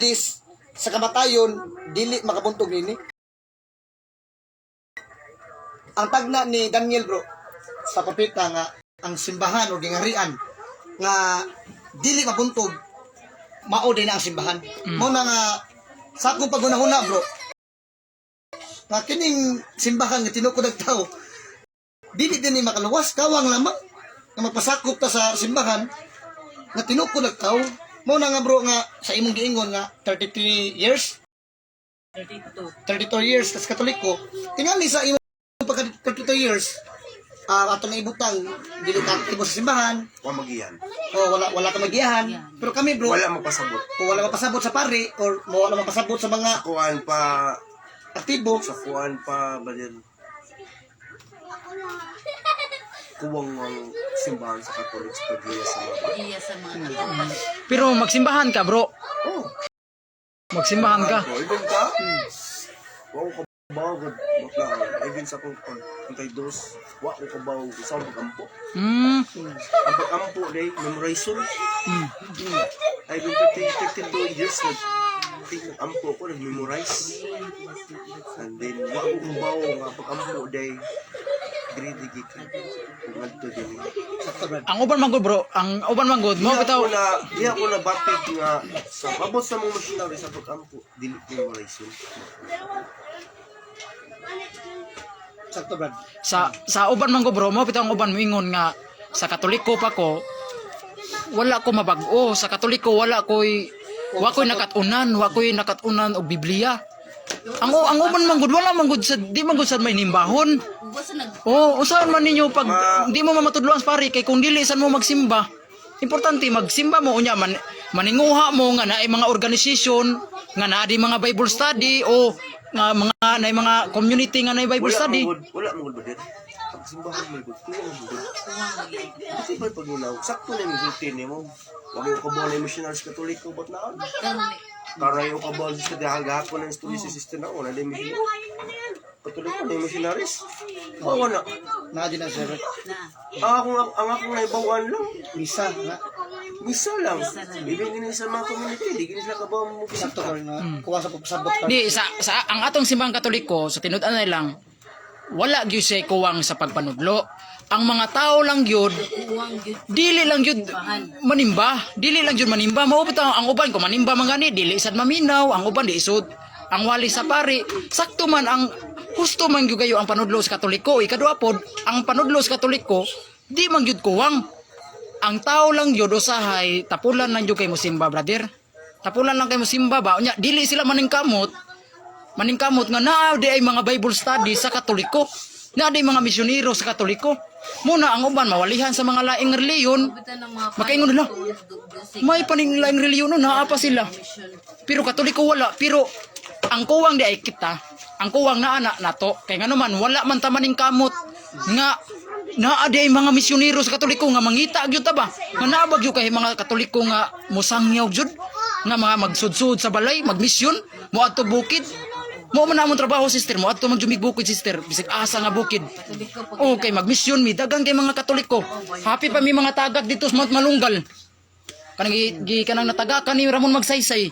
Hades sa kamatayon dili makabuntog nini. Ang tagna ni Daniel, bro, sa propeta nga ang simbahan o gingarian nga dili mabuntog, mao din na ang simbahan. Mao na nga sa akong paghunahuna, bro, nga kining simbahan nga tinukod ang tao dili din ni makaluwas, kawang lamang nga magpasakop ta sa simbahan nga tinukod ang tao. Mao na nga, bro, nga sa imong giingon nga 33 years, 32. 32 years kas Katoliko, tingali sa imong pagka 32 years, ato na ibutang dili ka aktibo sa simbahan. Wa magiyan. O wala ka magiyahan, pero kami, bro, Wala mapasabot. o wala mapasabot sa pari or wala mapasabot sa mga Kuan pa aktibo. Sa kuan pa ba din? Kuwang ang simbahan sa Catholic sa paghiya sa mga bata. Iya sa mga Katoliko. Pero magsimbahan ka, bro. Oh, Magsimbahan ka. bro, even ka? Wa ko kabaw gud bakla. Even sa akong pag antay dos, wa ko kabaw sa akong pag-ampo. Ang pag-ampo day memorization. I've been 30, 32 years nag think ampo ko nag-memorize. And then wa ko kabaw nga pag-ampo day greedy gikan. Kung ngadto dili. Sakto, brad. Ang uban man gud, bro, ang uban man gud, mo Diha bitaw ko na diha ko na batid nga sa abot sa mga missionary sa pag-ampo dili memorization. Sakto, brad. Sa uban man gud, bro, mo bitaw ang uban moingon nga sa Katoliko pa ko wala ko mabag-o sa Katoliko, wala ko'y nakat-unan, wa ko'y nakat-unan og Biblia. Ang uban man gud, wala man gud sa di man gud sa may nimbahon. Uwa sa nag Oh, usahan man ninyo pag di mo mamatudloan sa pare kay kung dili san mo magsimba. Importante magsimba mo, unya man maninguha mo nga naay mga organisasyon nga naa di mga Bible study o nga mga naay mga community nga naay Bible Wala study. man gud, wala man gud ba din? Pag simbahan mo gud, kuwang mo gud. Kasi ba pag unaw, sakto na yung sulti nimo. Wag yung kabaw na yung missionaries Katoliko, ba't naon? Kami. Karay yung kabaw sa dahagapon ng studio sa sister na, wala na yung missionary. Katoliko na yung missionaries. Oo na. Naa din na, sir. Na. Ang akong naibawan lang, Misa nga. misa lang. Ibig gini sa mga community, di gini sila kabaw mo Sakto bisita. ka nga kuha sa pagpasabot ka. Di sa ang atong simbahang Katoliko sa tinud-an na lang wala gyud siya kuwang sa pagpanudlo. Ang mga tao lang gyud Uwang gyud. dili lang gyud manimba, dili lang gyud manimba. Mao bitaw ang uban ko manimba man gani, dili sad maminaw, ang uban di isod ang wali sa pari. Sakto man ang husto man gyud kayo ang panudlo sa Katoliko. Ikaduha pod, ang panudlo sa Katoliko di man gyud kuwang. Ang tao lang gyud usahay tapulan lang gyud kay mosimba, brother. Tapulan lang kay mosimba ba. Unya dili sila maningkamot maningkamot nga naa di ay mga Bible study sa Katoliko. Naa di mga misyonero sa Katoliko. Muna ang uban mawalihan sa mga laing reliyon. Bitan ng mga Makaingon nila. Dugdusig. May paning laing reliyon no, naa pa sila. Mission. Pero Katoliko wala. Pero ang kuwang di ay kita. Ang kuwang naa na nato. Kay ngano man wala man ta maningkamot nga naa di ay mga misyonero sa Katoliko nga mangita gyud ta ba? Nga naa ba gyud kay mga Katoliko nga mosangyaw gyud nga mga magsudsud sa balay, magmisyon, moadto bukid. Mao man among trabaho, sister, moadto magjumig bukid, sister, bisag asa nga bukid. Katoliko pag Okay, magmisyon mi dagan kay mga Katoliko. Happy pa mi mga tagak dito sa Mount Malunggal. Kanang gi kanang natagakan ni Ramon Magsaysay.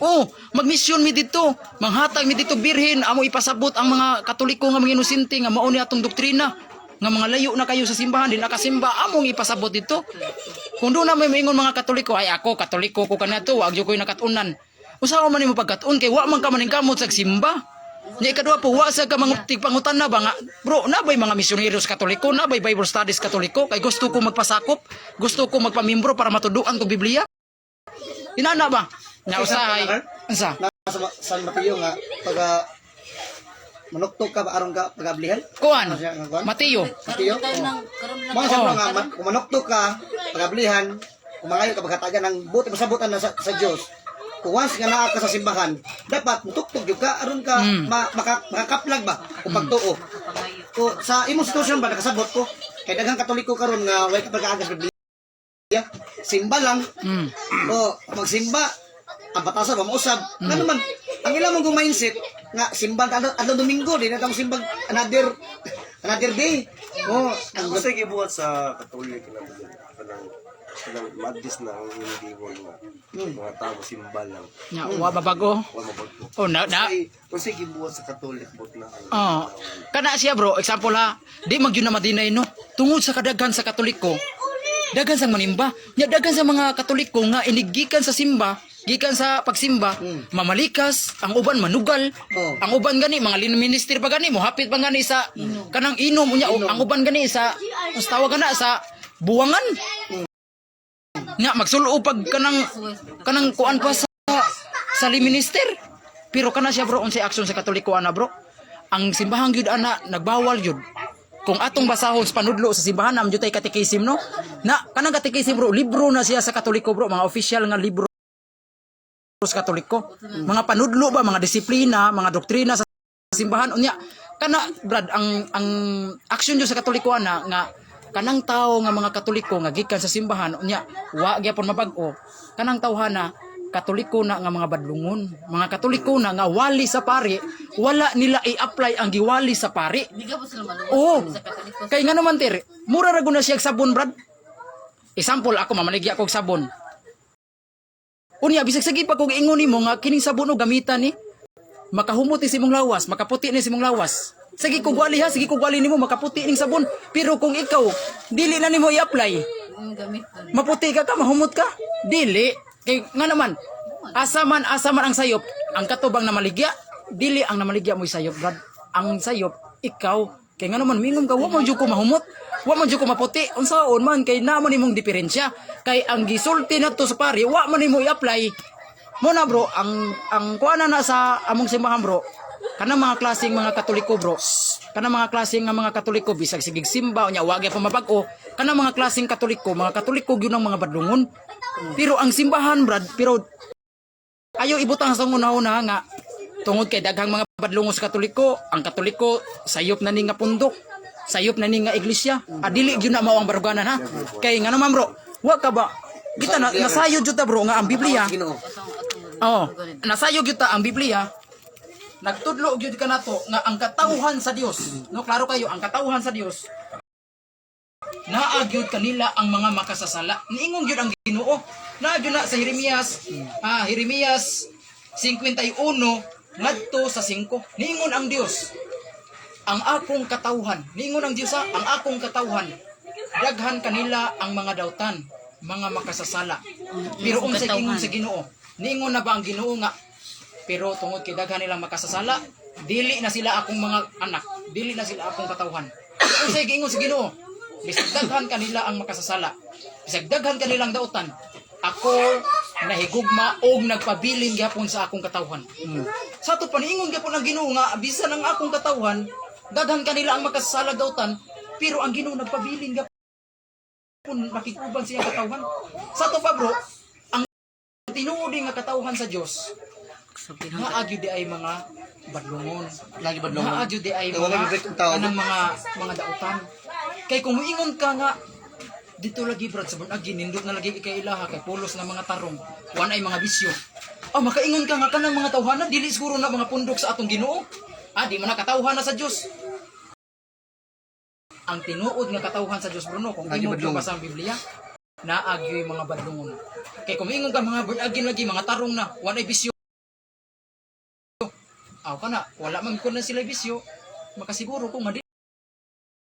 Oh, magmisyon mi dito. Manghatag mi dito birhen, amo ipasabot ang mga Katoliko nga mga inosente nga mao ni atong doktrina nga mga layo na kayo sa simbahan, di nakasimba, among ipasabot dito. Kung doon na may maingon mga Katoliko, "Ay, ako Katoliko ko kanato, wag jud ko'y nakat-unan." Usaha man nimo pagkat-un kay wa man ka maningkamot sa simba. Nya ikaduha po, wa sa ka mga tigpangutan na ba nga, bro, na ba'y mga misyoneros Katoliko, na ba'y Bible studies Katoliko, kay gusto ko magpasakop, gusto ko magpamimbro para matuduan ko Biblia. Inana ba? Nya usahay. Unsa? Na sa San Mateo nga pag manuktok ka ba aron ka pagablihan? Kuan. Ano siya nga kuan? Mateo. Mateo? Karon Oh. ng karon lang. Mga sa Oh. nga kung manuktok ka pagablihan, kung mangayo ka pagkatagan ng buti pasabutan na sa Dios. Kung once nga naa ka sa simbahan, dapat mutuktok gyud ka aron ka makakaplag ba kung pagtuo. Pangayo. O sa imong sitwasyon ba nakasabot ko kay daghang Katoliko karon nga way ka pag-aagas Biblia. Simba lang. O magsimba ang batasan ba mausab. Ngano man ang ilang mong mindset nga simba ta adlaw Domingo, di na ta simba another another day. O ang Basta gibuhat sa Katoliko na kanang Kanang madis na ang hindi nga mga tao simba lang. Nya wa mabago. Wa mabago. Oh, na na. Ay, kung sige buhat sa Katolik bot na ang Oh, kana siya, bro, example ha, di magyud na madinay, no. Tungod sa kadaghan sa Katoliko, daghan sang manimba. Nya daghan sa mga Katoliko nga iniggikan sa simba, gikan sa pagsimba, mamalikas, ang uban manugal, Oh. ang uban gani mga minister pa gani, mohapit pa gani sa kanang inom unya, ang uban gani sa ang tawag kana sa buwangan. Nga magsulo pag kanang kanang kuan pa sa minister. Pero kana siya, bro, unsay aksyon sa Katoliko ana, bro? Ang simbahan gyud ana nagbawal gyud. Kung atong basahon sa panudlo sa simbahan am tay katekisim, no. Na kanang katekisim, bro, libro na siya sa Katoliko, bro, mga official nga libro sa Katoliko. Mga panudlo ba, mga disiplina, mga doktrina sa simbahan unya kana, brad, ang action jud sa Katoliko ana nga kanang tao nga mga Katoliko nga gikan sa simbahan unya wa gyapon mabag-o, kanang tawhana Katoliko na nga mga badlungon, mga Katoliko na nga wali sa pari, wala nila i-apply ang giwali sa pari. Hindi ka po sila maluwas Oo. sa Katoliko. Kay nga naman, Ter, mura ra gud na siya og sabon, brad. Example, ako mamaligya ko og sabon. Unya bisag sige pa kog ingon nimo nga kining sabon o gamitan ni makahumot ni sa imong lawas, makaputi ni sa imong lawas. Sige kog wali ha, sige kog wali nimo makaputi ning sabon. Pero kung ikaw dili na nimo i-apply, Yung gamit doon. maputi ka ka, mahumot ka. Dili. Kay nga naman, asa man ang sayop, ang katubang na maligya, dili ang namaligya mo'y sayop, brad. Ang sayop, ikaw. Kay nga naman, mingom ka, wa man jud ko mahumot, wa man jud ko maputi. Unsaon man, kay naman imong diferensya. Kay ang gisulti nato sa pari, wa man nimo i-apply. Mo na, bro, ang kuha na na sa among simbahan, bro. Kanang mga klaseng mga Katoliko, bro. Kanang mga klaseng nga mga Katoliko bisag sigig simba unya wa gyud mabag-o. Kanang mga klaseng Katoliko, mga Katoliko gyud ang mga badlungon. Pero ang simbahan, brad, pero ayaw ibutang sa una-una nga tungod kay daghang mga badlungon sa Katoliko, ang Katoliko sayop na ni nga pundok, sayop na ni nga iglesia. Adili gyud na mao ang baruganan ha. Kay ngano man, bro, wa ka ba kita na nasayod jud ta, bro, nga ang Biblia. Ginoo. Oh, nasayod gyud ta ang Biblia. Nagtudlo gyud ka nato nga ang katawhan sa Dios. No, klaro kayo, ang katawhan sa Dios. Naa gyud kanila ang mga makasasala. Niingon gyud ang Ginoo. Naa gyud na sa Jeremias, Jeremias 51 ngadto sa 5. Niingon ang Dios, ang akong katawhan. Niingon ang Dios ha, ang akong katawhan. Daghan kanila ang mga dautan, mga makasasala. Pero unsay ingon sa Ginoo? Niingon na ba ang Ginoo nga pero tungod kay daghan nilang makasasala, dili na sila akong mga anak, dili na sila akong katawhan. Pero unsay giingon sa Ginoo? Bisag daghan kanila ang makasasala, bisag daghan kanilang dautan, ako nahigugma og nagpabilin gyapon sa akong katawhan. Sa ato paniingon gyapon ang Ginoo nga bisan ang akong katawhan, daghan kanila ang makasasala dautan, pero ang Ginoo nagpabilin gyapon makikuban siya katawhan. Sa ato pa, bro, ang tinuod nga katawhan sa Dios Sabihan nga agyo di ay mga badlungon. Lagi badlungon. Nga agyo di ay Eh, wala mga gid ang tao. kanang mga dautan. Kay kung moingon ka nga dito lagi, brad, sa bunagi nindot na lagi kay ilaha kay pulos na mga tarong, wan ay mga bisyo. Oh, makaingon ka nga kanang mga tawhana dili siguro na mga pundok sa atong Ginoo. Di man na katawhana sa Dios. Ang tinuod nga katawhan sa Dios, Bruno, kung Lagi imo badlungon. basa ang Biblia, naagyo'y mga badlungon. Kay kung moingon ka mga bunagin lagi mga tarong na, wan ay bisyo. Aw kana, wala man ko na sila bisyo, makasiguro ko nga di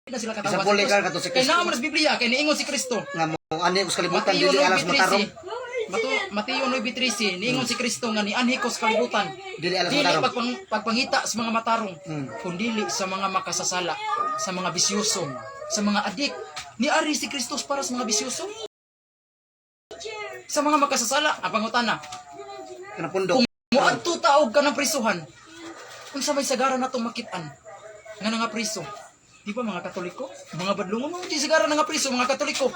na sila katawhan Isang sa puli Dios. ka kato si Kay Kristo. naa man sa Biblia, kay niingon si Kristo. Nga mo ani ko sa kalibutan Mateo dili alas matarong. 9:13. Mateo 9:13, niingon si Kristo nga nianhi ko sa kalibutan. Dili alas Dili matarong. pagpangita sa mga matarong, kundili sa mga makasasala, sa mga bisyoso, sa mga adik. Niari si Kristo para sa mga bisyoso. Sa mga makasasala, ang pangutana, Kanang pundok. muadto ta og kanang prisuhan. Unsa may sagara natong makit-an nga nga priso? Di ba mga Katoliko? Mga badlungon mo di sagara na nga priso mga Katoliko.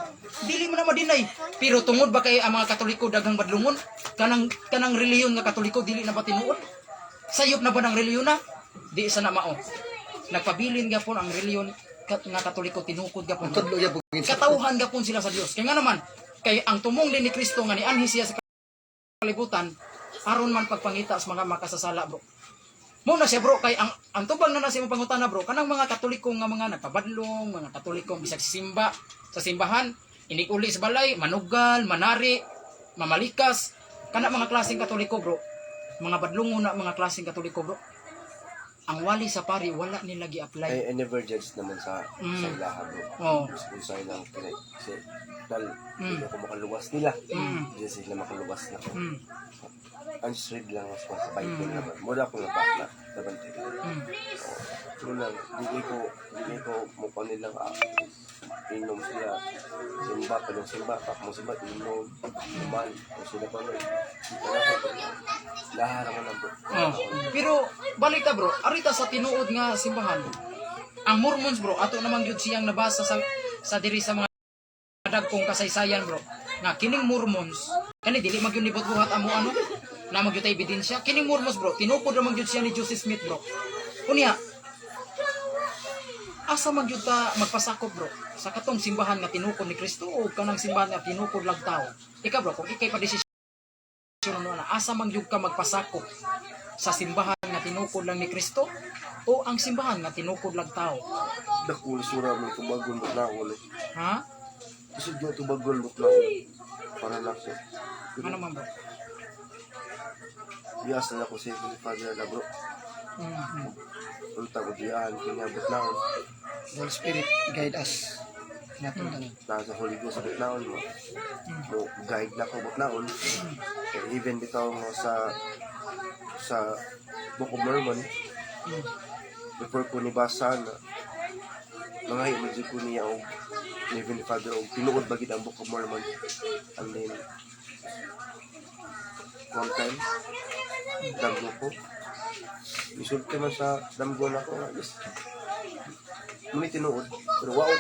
Dili man na madinay. Pero tungod ba kay ang mga Katoliko daghang badlungon? Kanang kanang relihiyon nga Katoliko dili na ba tinuod? Sayop na ba ng relihiyon na? Di sa na mao. Nagpabilin gapon ang relihiyon nga Katoliko, tinukod gapon. Tudlo ya bugin. Katawhan gapon sila sa Dios. Kay nga naman, kay ang tumong din ni Kristo nga nianhi siya sa kalibutan aron man pagpangita sa mga makasasala, bro. Mo na siya, bro, kay ang tubang na na sa imong pangutana, bro, kanang mga Katoliko nga mga nagpabadlong, mga Katoliko bisag simba sa simbahan, Inig uli sa balay, manugal, manari, mamalikas. Kana mga klaseng Katoliko, bro. Mga badlongon na mga klaseng Katoliko, bro. Ang wali sa pari wala nila gi-apply. I never judge naman sa ilaha, bro. Oh. Kung sa ilang pinay. Kasi, dahil, hindi ako makaluwas nila. Hindi sila makaluwas na ako. Ang read lang ako sa Bible naman. Mura ako nga bakla. Nabantay. True lang. Hindi ko mukha nilang inom sila. Simba, palong simba, pak mo simba, inom, uman, o sila pa nun. Lahat naman lang, bro. Oh. Pero balik ta, bro, arita sa tinuod nga simbahan. Ang Mormons, bro, ato namang gyud siyang nabasa sa diri sa mga dagkong kasaysayan, bro. Nga kining Mormons, kani dili man gyud ni buhat amo ano, na magyud tay ebidensya. Kining Mormons, bro, tinukod ra man gyud siya ni Joseph Smith, bro. Unya, asa man gyud ta magpasakop, bro, sa katong simbahan nga tinukod ni Kristo o kanang simbahan nga tinukod lang tao? Ikaw, bro, kung ikay pa desisyon ano na, asa man gyud ka magpasakop, sa simbahan nga tinukod lang ni Kristo o ang simbahan nga tinukod lang tao? Dako, sura mo, tubagol mo na ako. Ha? Isod nga tubagol mo na ako. Para na ako. Ano man, bro? Iyas na ako sa Heavenly Father na, bro. Unta ko diyaan, kanya naon. The Holy Spirit guide us. Natong tanan. Nasa Holy Ghost naon mo. Mo guide na ko naon. And even bitaw nga sa Book of Mormon, before ko nibasa na mga imagine ko niya og Heavenly Father og tinuod ba gid ang Book of Mormon. And then one time damgo ko, isulti man sa damgo na ko, yes, muni tinuod, pero wa ko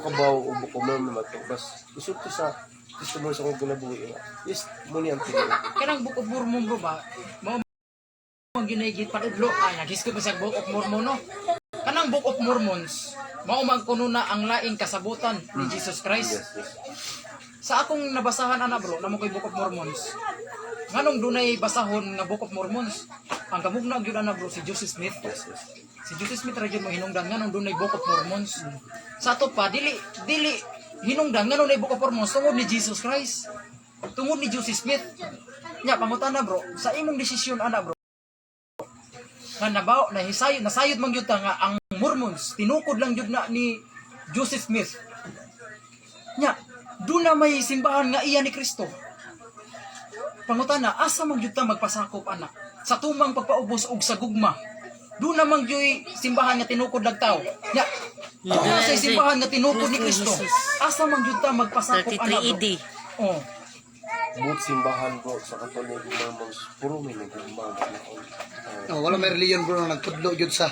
kabaw og Book of Mormon man to, bas isulti sa testimony sa akong kinabuhi nga, yes, muni ang tinuod. Kanang Book of Mormon, bro, ba? Mao man gyud nay gipanudlo ay nagisgot man sa Book of Mormon, no. Kanang Book of Mormons, mao man kuno na ang laing kasabutan ni Jesus Christ. Yes. Sa akong nabasahan ana, bro, namo koy Book of Mormons. Nganong dunay basahon nga Book of Mormons? Ang kamugna gyud ana, bro, si Joseph Smith. Yes. Si Joseph Smith ra gyud mo hinungdan nganong dunay Book of Mormons. Sa ato pa dili dili hinungdan nganong nay Book of Mormons tungod ni Jesus Christ. Tungod ni Joseph Smith. Nya pangutana, bro, sa imong desisyon ana, bro, nga nabaw nahisayod nasayod man gyud ta nga ang Mormons tinukod lang gyud na ni Joseph Smith. Nya, doon na may simbahan nga iya ni Kristo. Pangutana, asa man gyud ta magpasakop ana? Sa tumang pagpaubos og sa gugma. Doon naman gyud simbahan nga tinukod lag tao. Nya, doon na sa simbahan nga tinukod ni Kristo. Asa man gyud ta magpasakop ana, 33 bro? ED. Oh. Both simbahan, bro, sa Catholic ug Mormons, puro may nagugma naon. No, wala may reliyon, bro, na nagtudlo gyud sa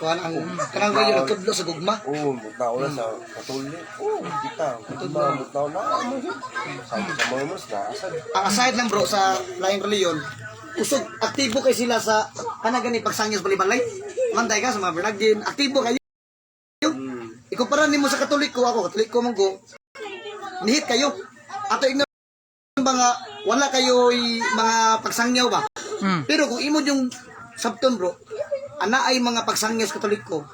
kuan ang kanang reliyon nagtudlo sa gugma. Oo, mutao na sa Catholic. Oo, kita. Gugma, mutao na. Ano yun? Sa Mormons na, asad. Ang aside lang, bro, sa laing reliyon, usog aktibo kay sila sa kana gani pagsangyo sa balibalay. Manday ka sa mga Bernardin, aktibo kayo. Ikumpara nimo sa Katoliko, ako Katoliko man ko. Nihit kayo. Ato ingnon mga wala kayo mga pagsangyaw ba? Pero kung imo yung sabton, bro, ana ay mga pagsangyaw sa Katoliko.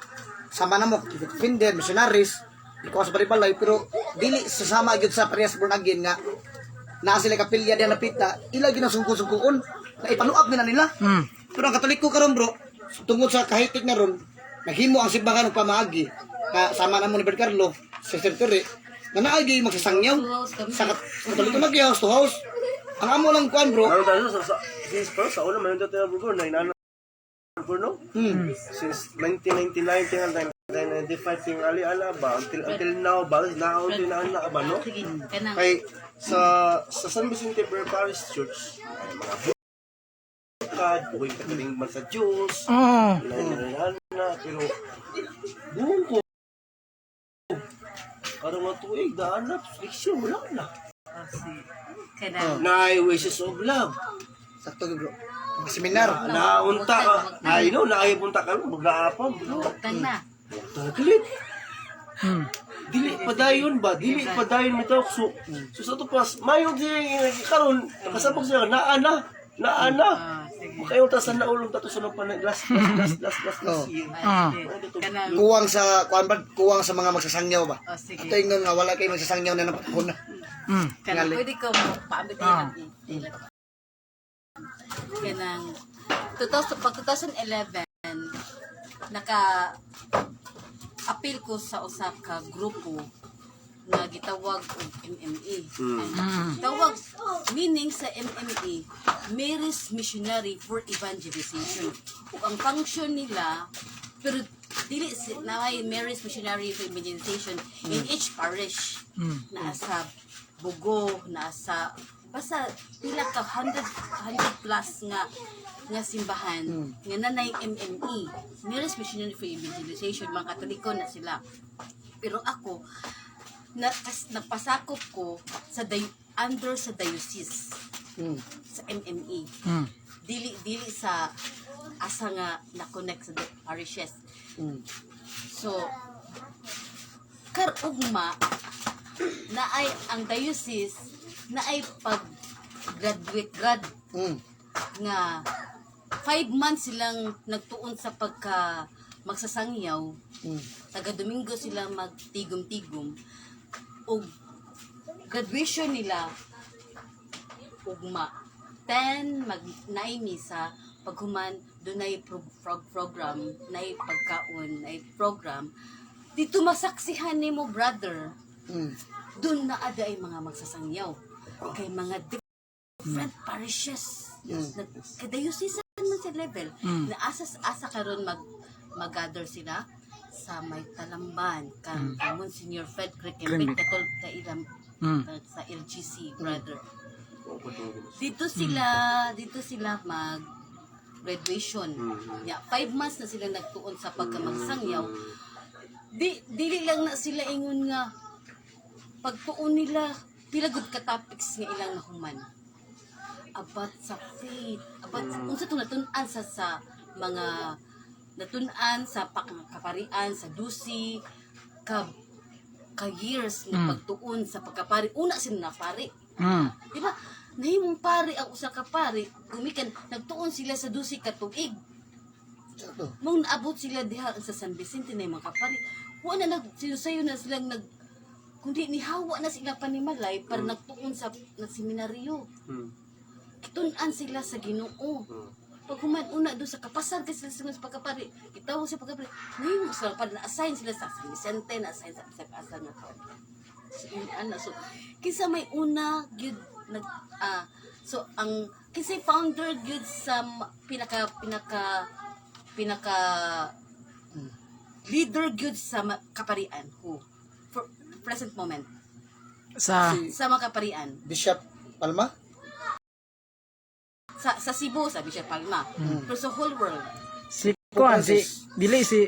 Sama na mo, Catholic Defender, missionaries, ikaw sa balibalay, pero dili sasama gyud sa parehas born again nga naa sila kapilya diha napita, ila gyud ang sungkon-sungkon na ipanuab nila nila. Pero ang Katoliko karon, bro, tungod sa kahitik na ron, naghimo ang simbahan og pamaagi na sama na mo ni Bert Carlo, Sister Tere, na naagi magsasangyaw sa Katoliko mag house to house. Ang amo lang kuan, bro. Ano tayo since pero sa una man tayo, bro, na inano, bro, no? Since 1999 tingal 1995 tingali ala ba until now ba now until now na ba, no? Sige, kanang Kay sa San Vicente Parish Church ay mga bukad, buhay katuling man sa Diyos. Oh. Na, pero buong ko karong nga tuig daan na leksyon wala na. kanang Naay wishes of love. Sakto gyud, bro. Mga seminar. Naunta ka. Ay no, naay punta ka maglaapam, bro. Tang na. Taglit. Dili pa dayon ba? Dili pa dayon mitaw so so sa to pas mayo di karon nakasabog siya naa na. Naa na. Ah, sige. Makayon ta sa naulong tato sa nung panag last last last last last last Oh. year. Ah, sige. Kanang Kuwang sa kuan ba, kuwang sa mga magsasangyaw ba. Oh, sige. Ato ingnon nga wala kay magsasangyaw na ng panahon na. Kanang pwede ko mo paambit tayo. Kanang 2000, pag 2011 naka appeal ko sa usa ka grupo nga gitawag og MME. Tawag meaning sa MME, Mary's Missionary for Evangelization. Ug ang function nila, pero dili si naay Mary's Missionary for Evangelization in each parish. Naa sa Bugo, naa sa basta pila ka 100 100 plus nga nga simbahan nga nanay MME, Mary's Missionary for Evangelization, mga Katoliko na sila. Pero ako na kas, napasakop ko sa under sa diocese sa MME. Dili dili sa asa nga na-connect sa parishes. So karugma na ay ang diocese na ay pag graduate grad nga 5 months silang nagtuon sa pagka magsasangyaw. Taga Domingo sila magtigom-tigom ug graduation nila ugma 10 mag naay misa, paghuman dunay program, naay pagkaon, naay program dito masaksihan nimo, brother. Dun na ada ay mga magsasangyaw kay mga different parishes. Kay diocesan man sa level na asa asa karon mag mag-gather sila sa may Talamban kang Monsignor Fred Crickembek, katol ka ilang sa LGC, brother. Dito sila mag graduation. Ya, 5 months na sila nagtuon sa pagkamagsangyaw. Di dili lang na sila ingon nga pagtuon nila pila gud ka topics nga ilang nahuman about sa faith, about unsa tong natun-an sa mga natun-an sa kaparian sa dusi ka ka years nga pagtuon sa pagkapari. Una sila napari. Di ba? Nahimong pari ang usa ka pari, gumikan nagtuon sila sa dusi ka tuig. Sakto. Mong naabot sila diha sa San Vicente na yung mga kapari. Wa na nag sinusayo na silang nag kundi nihawa na sila panimalay para nagtuon sa nagseminaryo. Kitun-an sila sa Ginoo. Pag human una doon sa kapasar kasi sila sa pagkapari, gitawag sa pagkapari, nahimo sila para na-assign sila sa San Vicente, na-assign sa sa asa nga to. So, yun, ano, so, kinsa may una gyud nag so ang kinsay founder gyud sa pinaka pinaka pinaka leader gyud sa kaparian, who for present moment? Sa Sa mga kaparian. Bishop Palma? Sa Cebu, sa Bishop Palma, pero sa whole world? Si kuan, si dili si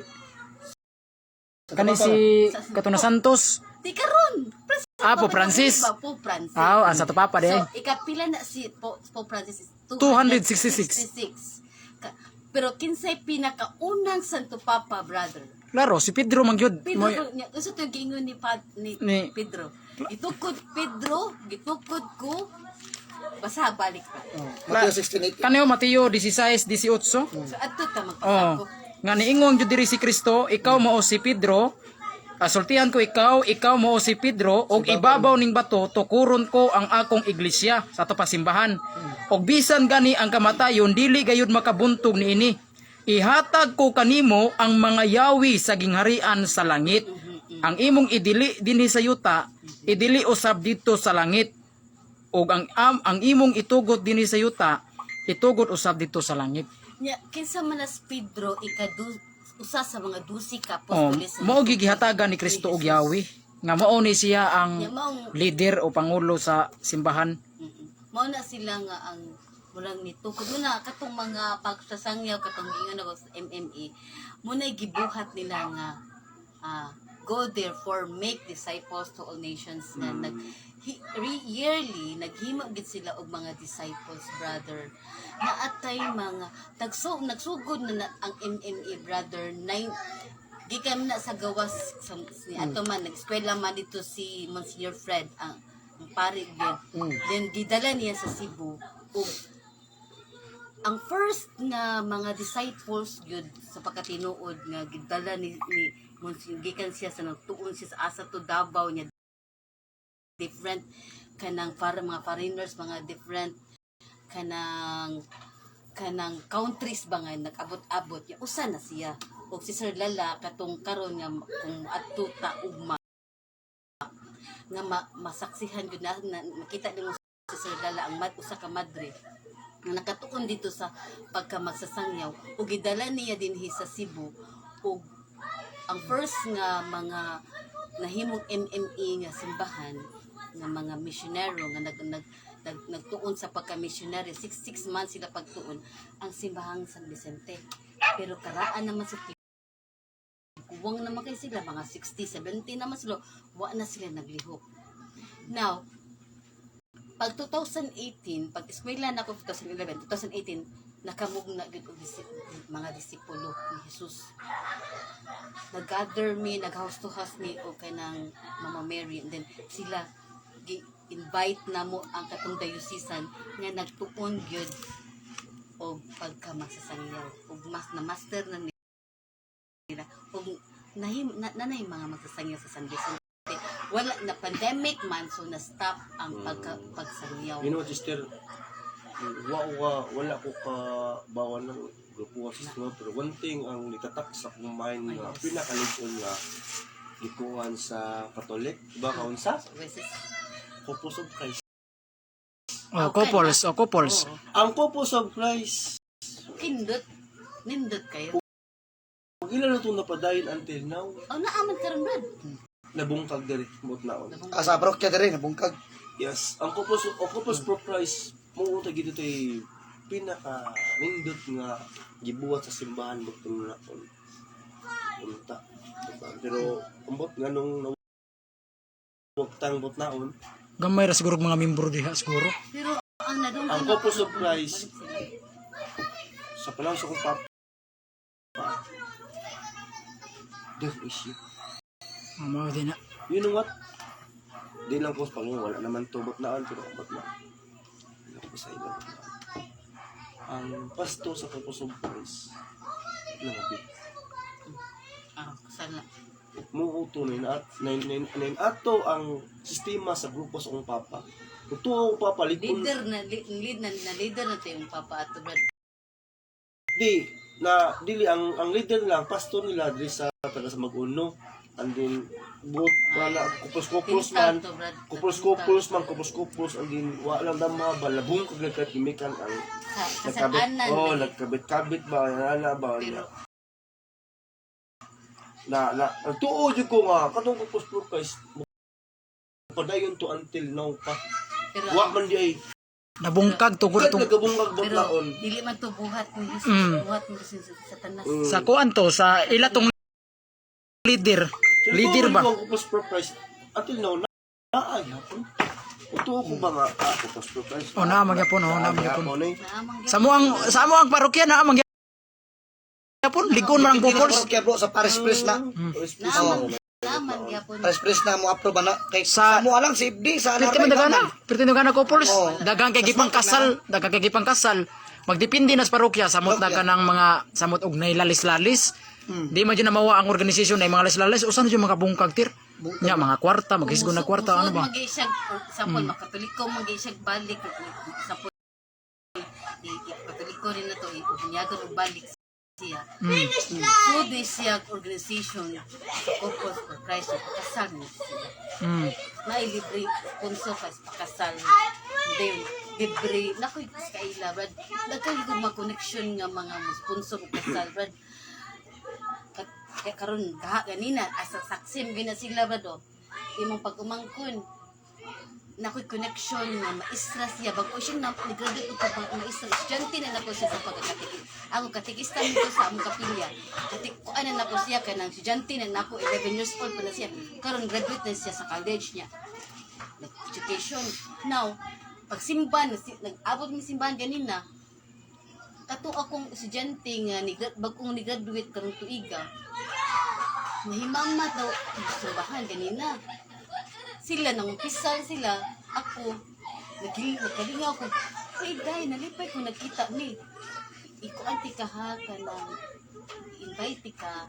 kani si Katuna Santos. Di karon present Ah, Pope moment. Francis. Ba, Pope Francis. Ah, ang Santo Papa di. So ikapila na si Pope Francis is 266. 266. Pero kinsay pinakaunang Santo Papa, brother? Klaro, si Pedro man gyud. Pedro. Niya unsa to giingon ni Pedro? Gitukod Pedro, gitukod ko basta balik pa. Oh. Mateo 16:8. Kaniyo Mateo 16, 18. So adto ta Oh. magpasakop. Nga niingon jud diri si Kristo, "Ikaw mao si Pedro. Asultihan ko ikaw, ikaw mao si Pedro, og ibabaw ning bato tukuron ko ang akong iglesia," sa ato pasimbahan. "Og bisan gani ang kamatayon dili gayud makabuntog niini. Ihatag ko kanimo ang mga yawi sa gingharian sa langit. Ang imong idili dinhi sa yuta, idili usab didto sa langit. Ug ang imong itugot dinhi sa yuta, itugot usab didto sa langit." Nya kinsa man as Pedro, ikadu usa sa mga dusi ka Oh, apostoles sa mao gihatagan ni Kristo og Yahweh nga mao ni siya ang Nya maong leader o pangulo sa simbahan. Mao na sila nga ang mulang nitukod mo na katong mga pagsasangyaw, katong giingon ako sa MMA mo na gibuhat nila nga go therefore, make disciples to all nations, nga nag yearly naghimo gid sila og mga disciples, brother, na atay mga tagso nagsugod na ang MMA, brother, nine gikan na sa gawas sa, ni ato man nag-eskwela man dito si Monsignor Fred, ang pari gyud. Then gidala niya sa Cebu ug Ang first nga mga disciples gyud sa pagkatinuod nga gidala ni Monsignor, gikan siya sa nagtuon siya sa asa to Davao niya, different kanang para mga foreigners, mga different kanang countries ba nga nag-abot-abot niya, usa na siya. Og si Sir Lala katong karon nga kung adto ta ugma nga masaksihan gyud na makita nimo si Sir Lala, ang usa ka madre nga nakatuon dito sa pagka magsasangyaw, ug gidala niya dinhi sa Cebu. Ug ang first nga mga nahimong MME nga simbahan nga mga misyonero nga nag, nag, nag nagtuon sa pagka-missionary, 6 months sila pagtuon ang simbahang San Vicente. Pero karaan naman sa kuwang naman kay sila, mga 60 70 naman sila, wa na sila naglihok. Now, pag 2018, pag eskwela na ako 2011, 2018, nakamugna gyud og mga disipulo ni Jesus. Nag-gather mi, nag-house to house mi o kanang Mama Mary, and then sila gi-invite na mo ang katong diocesan nga nagtuon gyud og pagka magsasangyaw og mas na master na nila og nahim na, nanay mga magsasangyaw sa San Vicente. Wala na, pandemic man, so na stop ang pagsangyaw. You know what, sister? Wala ko ka bawa ng grupo sa sistema, pero one thing ang nitatak sa akong mind nga pinakaligon nga gikuan sa Catholic, diba kaunsa? Versus Couples of Christ. Oh, couples, oh, couples. Oo. Ang Couples of Christ, Kindot, nindot kayo. ug ila na itong napadayon until now, Oh, naaman karon, brad. Nabungkag diri, mot naon. Ah, sa parokya diri nabungkag. Yes, ang Couples for Christ mo unta gid ito'y pinaka nindot nga gibuhat sa simbahan mo naon. Unta. Diba? Pero ambot nga nung nawagtang bot naon, Gamay ra siguro mga membro diha siguro. Pero ang nadunggan Ang ako, Couples of Christ. balik sila. Sa panahon sa akong papa, death issue. Oh, mao din na. You know what? Di lang ko sa Panginoon, wala naman to bot naon, pero bot naon. Hindi ko sa ila bot naon. Ang pastor sa Couples of Christ, nangabi. Ah, kasala. Muuto na na ato ang sistema sa grupo sa akong papa. Kung tuwa akong papa, likon, Leader na lead na leader na tayo yung papa ato, brad. Di na dili ang leader nila, ang pastor nila diri sa taga sa Maguno. And then buot wala kupos kupos man. Tintal to, brad. Kupos kupos man, kupos kupos, and then wa lang dama balabong kag nagkatimikan ang Sa nagkabit. kasalanan. Oh, nagkabit-kabit ba ana ba Pero na na ang tuo jud ko nga katong Couples for Christ padayon to until now pa. Pero Wa man di ay Nabungkag tugod Kad itong nagabungkag bot pero naon. dili man to buhat ni Jesus, buhat ni Jesus sa Satanas. Sa kuan to sa ila tong leader. Leader ba? Ang Couples for Christ until now na naay hapon. Utuo ko ba nga Couples for Christ? Oh, naa man gyapon, oh, naa man gyapon. Naay eh. Naamang Sa mo ang parokya na man gyapon, ligon man ang Dili na couples. parokya, bro, sa Paris Press na. Naaman naaman gyapon. Paris Press na mo approve na kay Sa- sa mo alang si FD sa Perti man dagana, perti man dagana couples. Oo. Daghang kay gipang kasal, daghang kay gipang kasal. Magdepende na sa parokya samot na kanang mga samot og nailalis-lalis. Di man jud na mawa ang organisasyon na mga lalis-lalis usa na jud makabungkag tir. Nya mga kwarta, maghisgo na kwarta ano ba? Magay siya sample makatoliko, magay siya balik sample katoliko rin na to ihunyagan og balik siya. So this siya organization sa Couples for Christ so pakasal na sila. Nailibre sponsor ka sa pakasal. Then libre nakoy kaila, brad. Daghan ko mga connection nga mga mo sponsor og kasal, brad. Kaya karon gaha ganina asa saksim gina sila, brad, oh. Imong pag-umangkon nakoy connection nga maestra siya, bag-o siya na nag-graduate og pag maestra, estudyante na nako siya sa pagkakatikis ako, katikista nito sa among kapilya, katik kuan na nako siya kanang estudyante na nako, 11 years old pa na siya. Karon graduate na siya sa college niya, nag-education now. Pagsimba nag-abot mi simbahan ganina, kato akong estudyante nga ni bagong ni graduate karong tuiga, nahimama daw simbahan ganina sila, nang umpisal sila, ako nagkalingaw ko. Uy, day, nalipay ko nagkita ni. Iko anti ka ha, kanang invite ka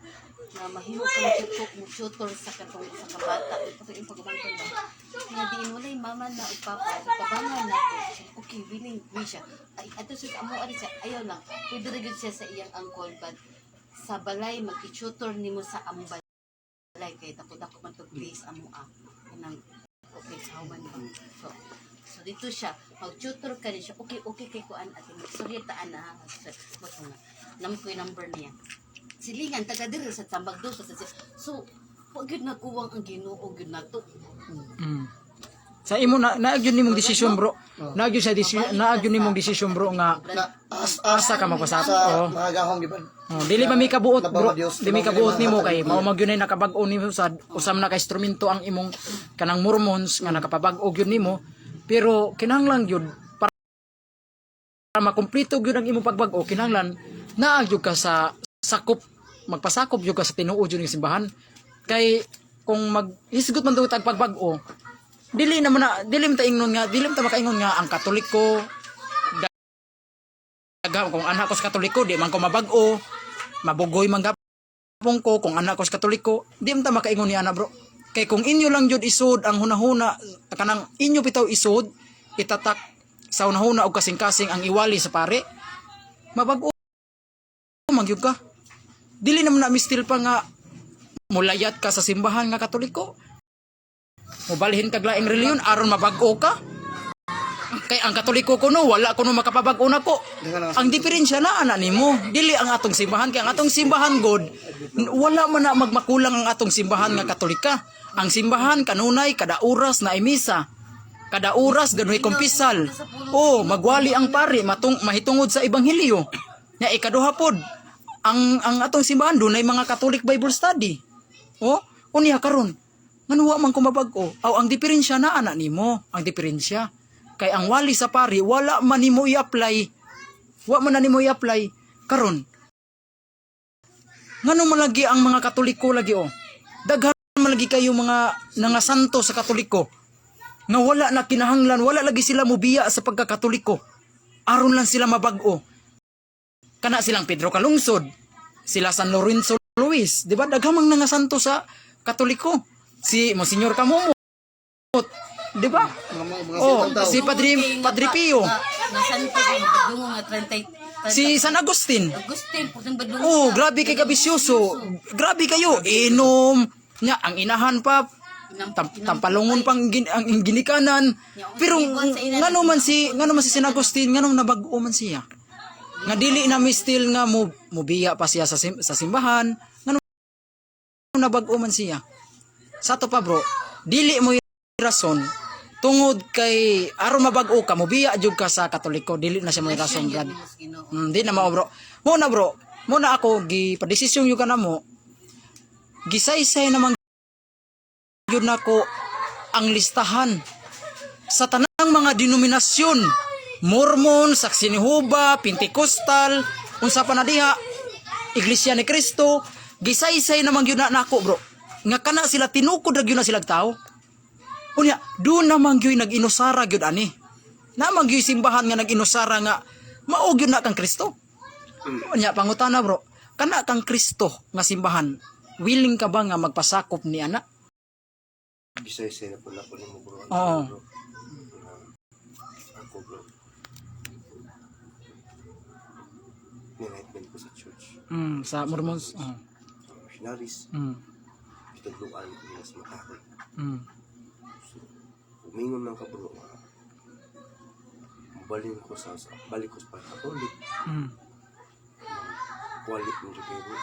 nga mahimo ka mo mo tutor sa katong sa kabata ito yung pagumangkon ba nga diin walay mama na ug papa so tabangan na ko. Okay, willing we siya ay ato sa amo ari siya, ayaw lang, pwede ra gyud siya sa iyang uncle, but sa balay mag-tutor nimo sa among balay kay dako dako man tog place amo ah kanang okay sa human ba. So dito siya mag-tutor ka ni siya. Okay, okay kay kuan ate, magsurya taan na ha mo nga nam ko yung number niya, silingan taga diri sa Tambag Dos sa so wa gyud nakuwang ang Ginoo gyud nato. Sa imo na naag yun nimong desisyon, bro. Naag yun sa desisyon, naag yun nimong desisyon, bro, nga Na as as asa ka magpasakop. sa Oo. mga gahong giban. Oh, dili ba mi kabuot, Labaw bro? na Diyos, Dili mi labaw kabuot na nimo mga kay mao magyud nay nakabag-o nimo sa usam na ka instrumento ang imong kanang Mormons nga nakapabag-o gyud nimo. Pero kinahanglan gyud para makumpleto gyud ang imong pagbag-o, kinahanglan naa gyud ka sa sakop, magpasakop gyud ka sa tinuod gyud ng simbahan. Kay kung maghisgot man daw tag pagbag-o, dili naman na dili man ta ingnon nga dili man ta makaingon nga ang Katoliko daghan kung anak ko sa Katoliko di man ko mabag-o, mabugoy man gapon ko kung anak ko sa Katoliko, di man ta makaingon ni ana, bro. Kay kung inyo lang jud isod ang hunahuna, kanang inyo bitaw isod itatak sa hunahuna og kasing-kasing ang iwali sa pare, mabag-o man gyud ka. Dili naman na mistil pa nga mulayat ka sa simbahan nga Katoliko, mobalhin kag laing reliyon aron mabag-o ka. Kay ang Katoliko kuno wala kuno makapabag-o nako. Ang diferensya na ana nimo, dili ang atong simbahan, kay ang atong simbahan god wala man na magmakulang ang atong simbahan nga Katolika. Ang simbahan kanunay kada oras na misa. Kada oras ganuy kumpisal. Oh, magwali ang pari matung mahitungod sa ebanghelyo. Nya ikaduha pod, ang atong simbahan dunay mga Catholic Bible study. Oh, unya karon ngano wa man ko mabag-o? Aw, ang diferensya na ana nimo, ang diferensya. Kay ang wali sa pari wala man nimo i-apply. Wa man na nimo i-apply karon. Ngano man lagi ang mga Katoliko lagi oh. Daghan man lagi kayo mga nangasanto sa Katoliko. Nga wala na kinahanglan, wala lagi sila mubiya sa pagkakatoliko. Aron lang sila mabag-o. Kana silang Pedro Calungsod, sila San Lorenzo Luis, di ba? Daghan mang nangasanto sa Katoliko. Si Monsignor Camomot, di ba? Mga Oh, sitang tao. si Padre Padre Pio, Nga santo kay badlungo nga 30 si San Agustin. Agustin putang badlungo. Oh, grabe kay kabisyoso. Grabe kayo. Inom. Nya, ang inahan pa tampalungon pang ang ginikanan. Pero ngano man si San Agustin, ngano nabag-o man siya? Nga dili na mistil nga mo mubiya pa siya sa simbahan, ngano nabag-o man siya? Sa to pa, bro, dili mo rason tungod kay aron mabag-o ka mubiya jud ka sa Katoliko, dili na siya mo rason, brad. Di na mao, bro. Mo na, bro. Mo na ako gi padesisyon yung kana mo. Gisaysay naman yun nako ang listahan sa tanang mga denominasyon. Mormon, Saksi ni Jehovah, Pentecostal, unsa pa na diha, Iglesia ni Cristo, gisaysay naman yun na nako, bro. Nga kana sila tinukod ra gyud na silang tao. Unya, doon naman gyud nag-inusara gyud ani. Naman gyud simbahan nga nag-inusara nga mao gyud na kang Kristo. Unya pangutana, bro, kana kang Kristo nga simbahan, willing ka ba nga magpasakop ni ana? Bisaysay na po na ako nimo, bro. Oo. Bro. Na ako, bro. Nilightment ko sa church. Sa Mormons. Oh. Mga missionaries, bitudluan ko nila sa matakoy. So, umingon lang ka, bro, nga mubalin ko sa balik ko sa pagkatolik. Kuwalit mo dyan bro.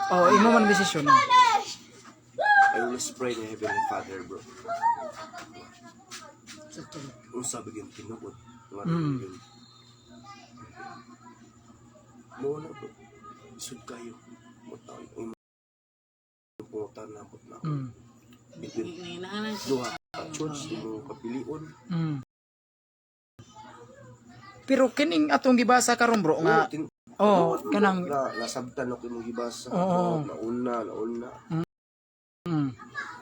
Oh, imo man desisyon. No? I always pray na Heavenly Father, bro. Unsa ba gyud tinuod nga religion? Mo na, bro. Isod kayo. Mo tayo. Ang pangutan na na ako. Between duha ka church imong kapilion. Pero kining atong gibasa karon, bro, nga oh, kanang na nasabtan ako imong gibasa. Oo. Nauna, nauna.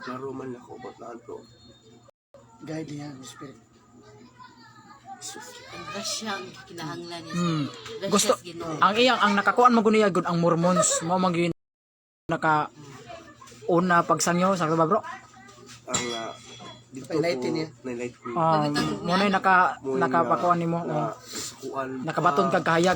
Klaro man ako batlaan, bro. Guide niya ang spirit. Jesus. Ang grasya ang kinahanglan niya. Grasya Gusto sa Ginoo. ang iyang ang nakakuan man gud niya gud ang Mormons mo man gyud naka una pagsangyo, sakto ba, bro? Ang dito Na-enlighten niya. Na-enlighten. Mo na naka nakapakuan nimo. Na, Oh. kuan Nakabaton kag kahayag.